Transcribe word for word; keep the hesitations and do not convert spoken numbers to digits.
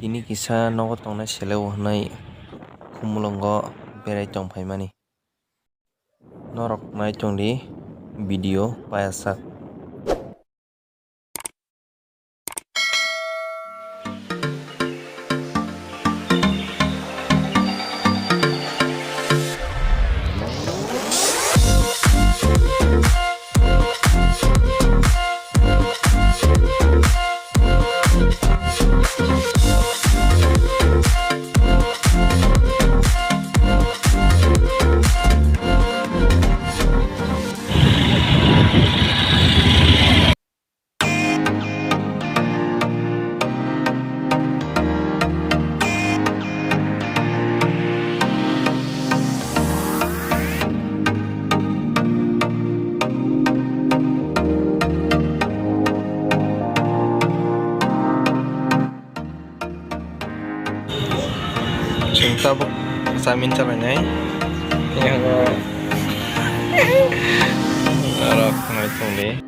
Tini kisa nogo tongnai seleo hwnwi Khumulwngo berai tong phaimani. Norok nai tongdi video payasak. Chwng tabuk chamin chalainai. Yang oro khwnai tongdi.